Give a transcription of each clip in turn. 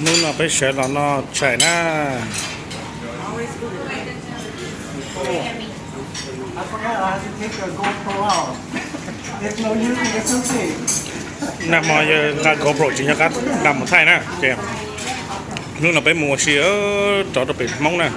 Hnub no peb sawv los noj tshais na. Nag hmo yawg nqa GoPro tsis nco qab nqa mus thaij na ces hnub no peb mus ua si rov rau pem Hmoob na.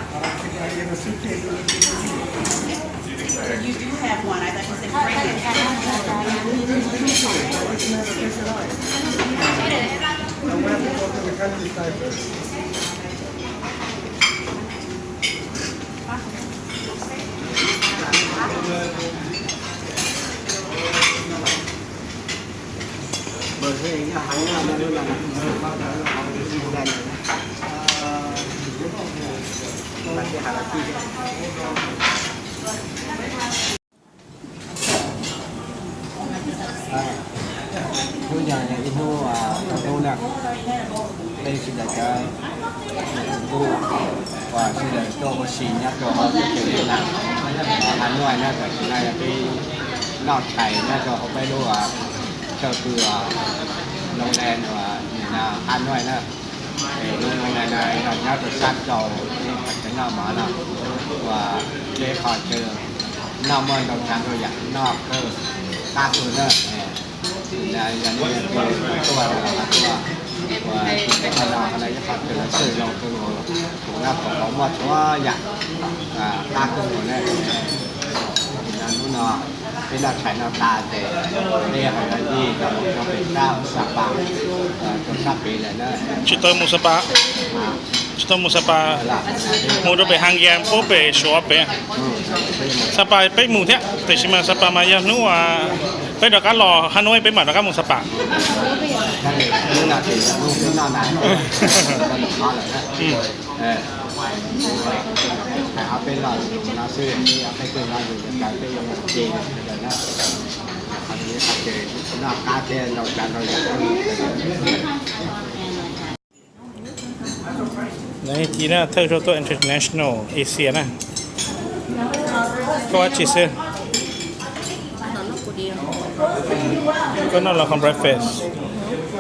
Hnub no yog ib hnub, hnub na, peb sawv daws cov txhua tus uas sawv daws tuaj ua si nyob rau hauv teb chaws Vietnam, Hanoi na, tam sim no yog peb noj tshais nyob rau hauv peb lub chaw pw, Long Land uas nim no Hanoi na. Es lub Long Land no yog nyob rau sab rau peb qhov chaw noj mov no, uas peb qhov chaw noj muaj ntau tsav ntau yam noj kawg, qab kawg na. Yog nej tuaj los tuaj, uas qhov no qhov no ib qhov chaw lawv xwb zoo kawg nkaus, kuv nyob kuv muaj txhua yam, qab kawg nkaus na. Hnub no peb noj tshais no tas ces peb ho yuav ncig rau mus rau pem sab Sapa, rau sab pem lawm na. Tsis tau mus Sapa, tsis tau mus Sapa, mus rau pem Hang Yang puag pem Suav pem. Sapa peb mus thiab tiam sis mas Sapa mas yog hnub peb rov qab los Hanoi peb mam rov qab mus Sapa. Ci na, thawj zaug tuaj international Asia na. Koj dab tsi xwb? Koj noj los hom breakfast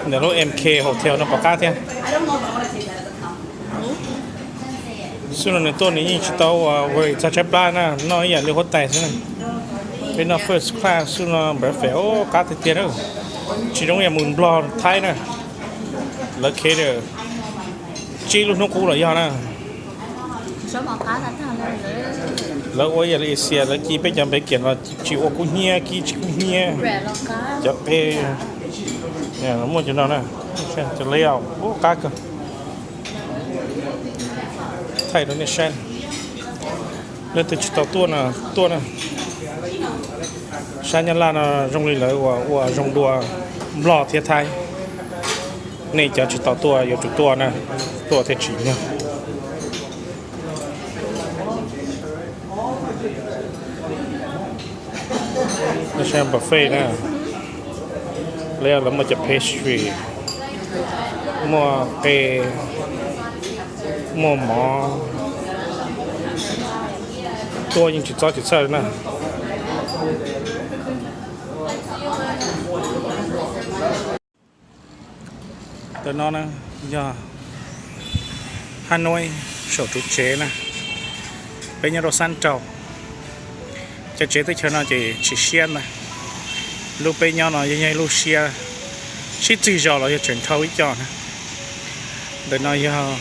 ntawm lub M K Hotel no pom qab thiab. Xub no nws tuaj nws yeej tsis tau ua txog tshaib plab na, noj ib yam li huab tais xwb na. Peb noj first class xwb no breakfast qab tiag tiag na. Tsis zoo yam mus Nplog Thaib na. Lawv cater tsib lub hnub qub los yog na. Lawv ua yam li Asia lawv ci peb cov npev kiam los tsis ua kub hnyiab, kib tsis kub hnyiab. Cov peb muaj cov no na, cov layout qab kawg. Thaij rau nej saib, leej twg tsis tau tuaj no tuaj na. Sab Nyab Laj no zoo li lawv uas ua zoo dua Nplog thiab Thaib. Nej cov tsis tau tuaj yuav tsum tuaj na, tuaj thiaj tsim nyog. Buffet na, lawv muaj cov pastry, muaj qe, muaj mov, tuaj yeej tsis txob tsis txhawj na. Ntawm no na yog Hanoi saum tsev na, peb nyob rau sab nraud. Cov tsev teb chaws no ces tsis siab ntag. Lub peb nyob no yog ib lub siab, sib txig zos los yog tseem dhau ib co na. Ntawm no yog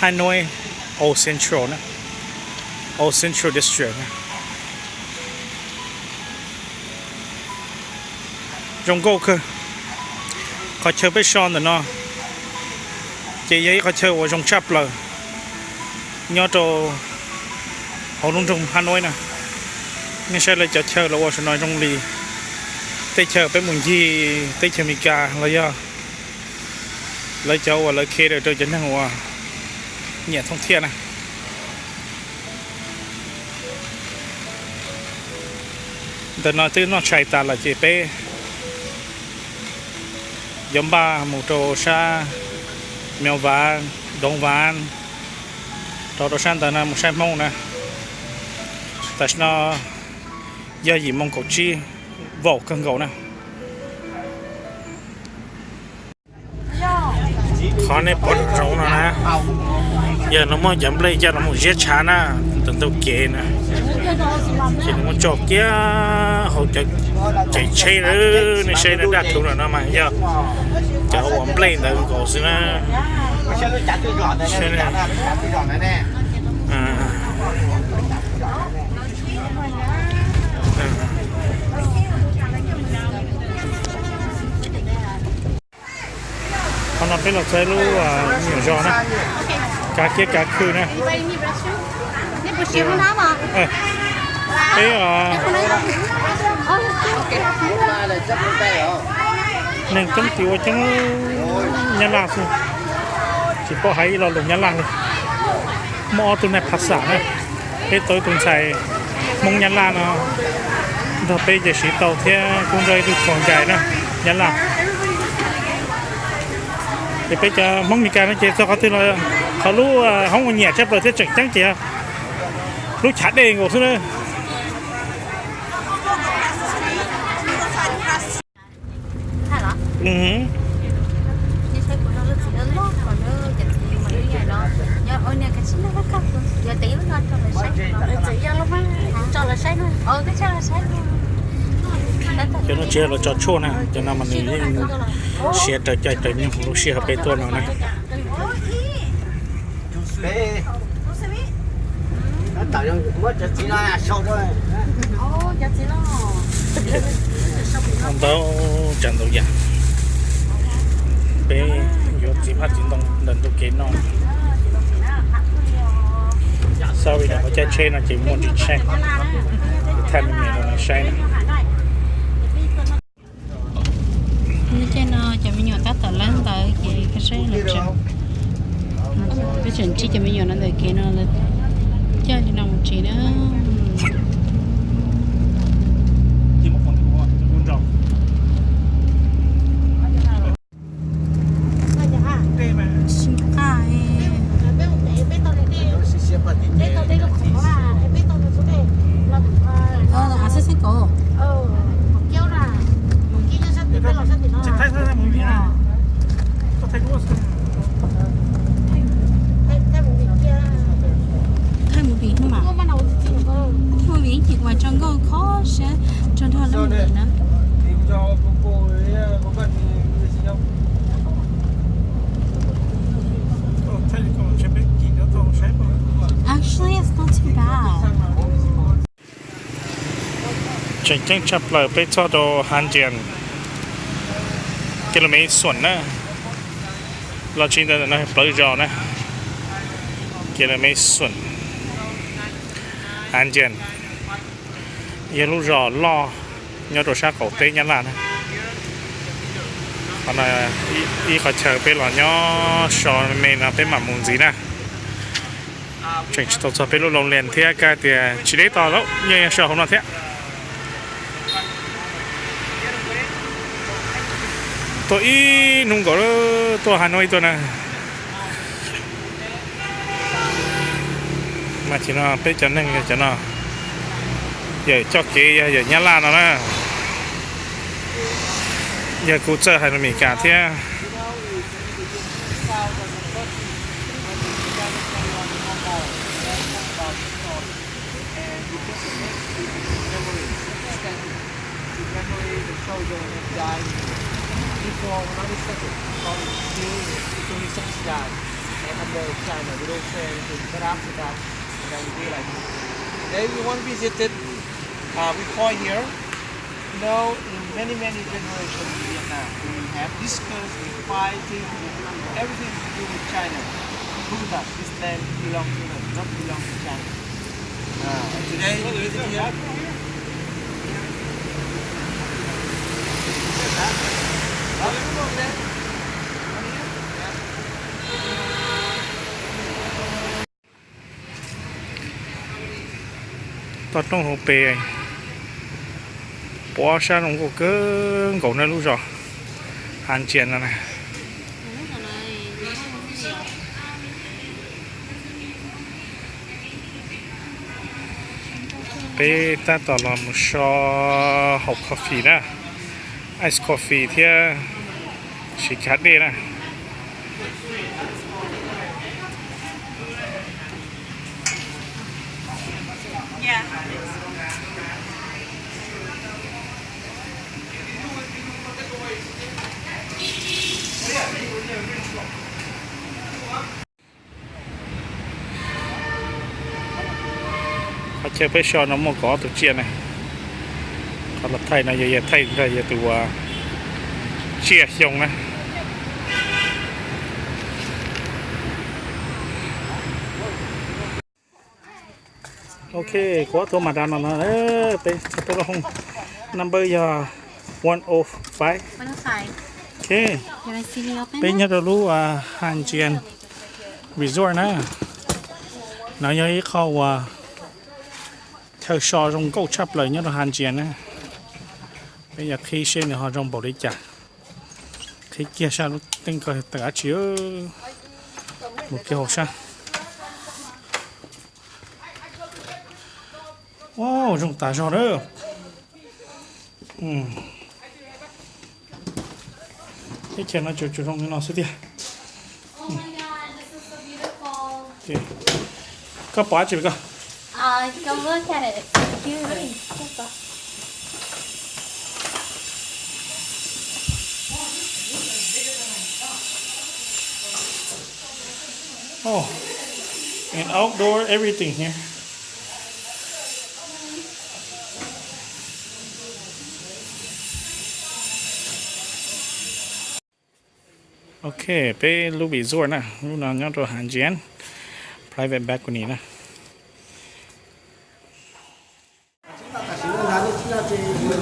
Hanoi Old Central na, Old Central District na. Zoo nkauj kawg. Qhov chaw peb so ntawm no ces yog ib qhov chaw uas zoo tshaj plaws nyob rau hauv lub nroog Hanoi na. Nej saib lawv cov chaw los ua saum no zoo li teb chaws peb mus ncig teb chaws Amelikas los yog lawv cov uas lawv cater rau cov neeg uas nyiam thooj thiaj na. Ntawm no twb noj tshais tas lawm ces peb yuav npaj mus rau sab Meo Vav, Doov Vav, rau rau sab ntawd na mus saib Hmoob na. Tam sim no yog yim moo kaum tsib, vaum kawg nkaus na. Qhov nej pom zoov no na, yog no muab cov nplej coj los mus ziab tshav na, ntawm ntug kev na, ces nws muab tso kiag hauv cov cev tsheb lawm. Nej saib na, daj rhuv no mas yog cov uas nplej ntawd nkaus xwb na. Qhov no peb los txog lub me nyuam zos na, kav kiab kav khw na. Peb neeg coob tis ua coob Nyab Laj xwb, tsis paub hais ib lo lus Nyab Laj li. Muaj ob tug nais phas xam na, peb tau ib tug ntxhais Hmoob Nyab Laj no nrog peb ces siv tau thiab kuj nrog ib tug tuam nkais na, Nyab Laj. Ces peb cov Hmoob Mes Kas no ces txog qhov twg los qhov lub hoob uas nyiam tshaj plaws thiab tseem ceeb ces lub chav dej nkaus xwb na. Cov no tsis yog los tso tshuaj na, cov no mas nws yeej siav raws caij raws nyoog lub sij hawm peb tuaj no na. Ntau tsav ntau yam, peb yuav txiv phaj txiv ntoo ntawm ntug kev no. Xav li no qhov caij tsheb no ces muaj ntsis tsheb, thaij me me rau nej saib na. Lub caij no cov me nyuam tab tom lawv ntawv ces koj saib los tseem, peb tseem ntsib cov me nyuam no ntawm kev no lawv coj li no mus tsev na. Thaij movie no mas, thaij movie ces kuv tso nkauj kho siab tso nrog lub movie na. Actually, it's not too bad. Tseem ceeb tshaj plaws peb txog rau Hav Ncias, kis lus mev xuam na, los tsis ntawd no plawv zos na, kis lus mev xuam, Hav Ncias yog lub zos loj nyob rau sab qaum teb Nyab Laj na. Qhov no ib qhov chaw peb los nyob so me no peb mam mus ntxiv na. Tseem tsis tau txog peb lub loo lias thiab, kab tias tsis deb tau lawm, yeej yog so hauv no thiab. Tuaj ib hnub nkaus, tuaj Hav Nuaj ib tuaj na. Mas ces no peb cov neeg yog cov no, yawm coj kev yog yawm Nyab Laj no na, yog kuv txawj hais lus Mes Kas thiab. And then we want visited, uh, we call here. You know, in many, many generations in Vietnam, we have discussed, fighting, everything to do with China. Prove that this land belongs to them, not belong to China. Uh, and today we visit here. Toj roob hauv pes, pov sab zoo nkauj kawg nkaus na lub zos Hav Ncias no na. Peb tab tom los mus so haus coffee na, ice coffee thiab siv chav dej na. Qhov chaw peb so no muaj kaum ob tug tsiaj na. Qhov los thaij no yog, yog thaij nrog yog tus tsiaj xyoo na. Ok, kuv ob tug mas dav no no, peb, peb lub hoob number yog one oh five. Ok, peb nyob rau lub Hanjian Resort na. No yog ib qho uas chaw so zoo nkauj tshaj plaws nyob rau Hanjian na. Peb yuav qhib seb nws ho zoo npaum li cas. Qhib kiag sab lub teeb ko tawm dab tsi. Mus kiag hauv sab. Wow, zoo tas zog na. Teb chaws no tsuas tsuas zoo li no xwb tiag. Koj pom dab tsi koj? Oh, and outdoor everything here. Ok, peb lub resort na, lub no nyob rau Hanjian, private balcony na.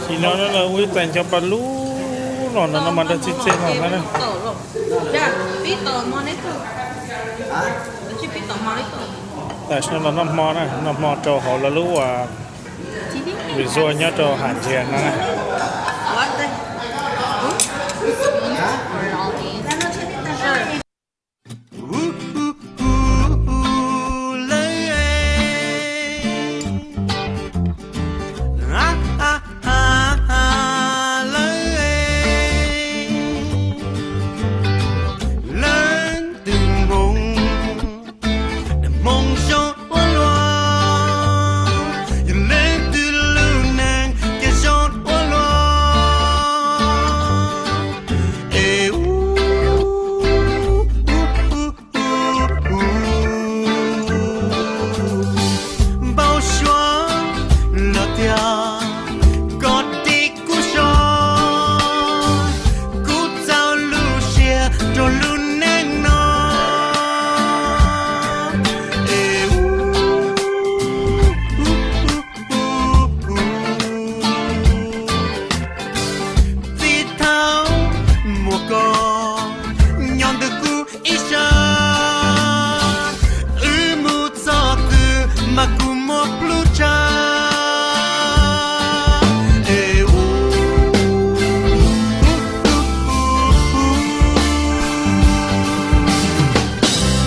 Sim no ua ib tag nco pa lub no no no mas nrog txij txej no na. Tam sim no los noj hmo na, noj hmo rau hauv lawv lub resort nyob rau Hanjian no na. Leej twg hmoov, hmoov zoo ua luaj, yog leej twg lub neej ces zoo ua luaj. Es u, npau suav los tiag, koj dim kuv zog, kuv txaus lub siab rau lub neej no. Es u, txij thaum muaj koj nyob ntawm kuv ib sab, wb mus txog twg mas kuv muaj plub tshaj. Es u,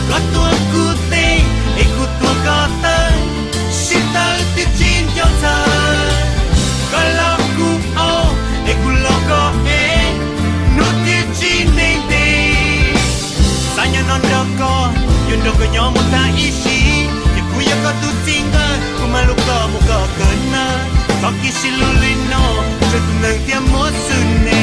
koj tuav kuv tes es kuv tuav koj taw, sib tawm twb tsis nco ntxhawv. Koj los kuv ua es kuv los koj ev, hnub twb tsis neeg nti. Xav nyob no nrog koj, yuav nrog koj nyob mus tag ib sim, ces kuv yog koj tus txij nkawm, kuv mag lub koj mus koj kawg na. Thov kis sib hlub li no, tsawg tus neeg thiaj muaj xwm ne.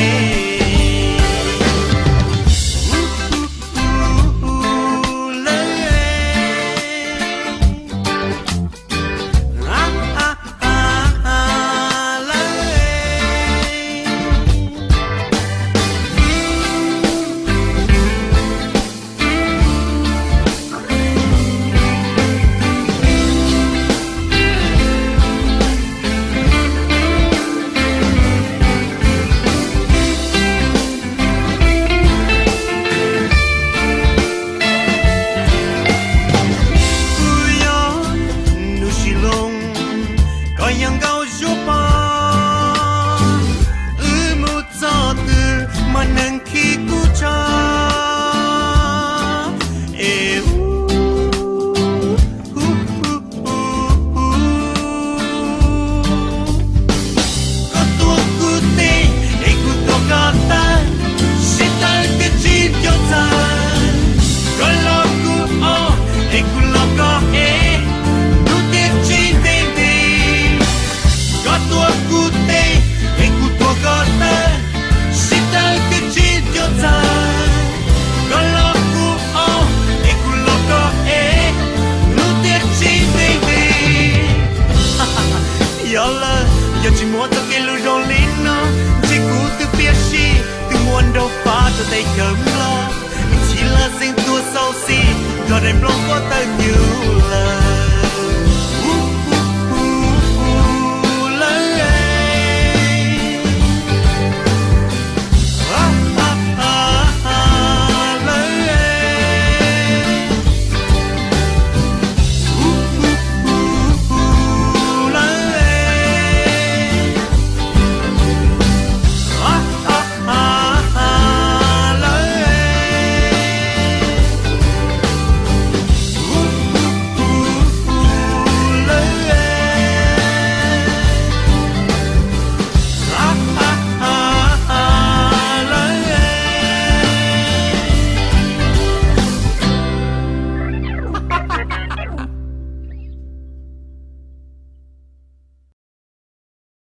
Los ib ntsis laj xeeb tuaj xauj xim nrog daim nplooj pob tawg nyuj lawm.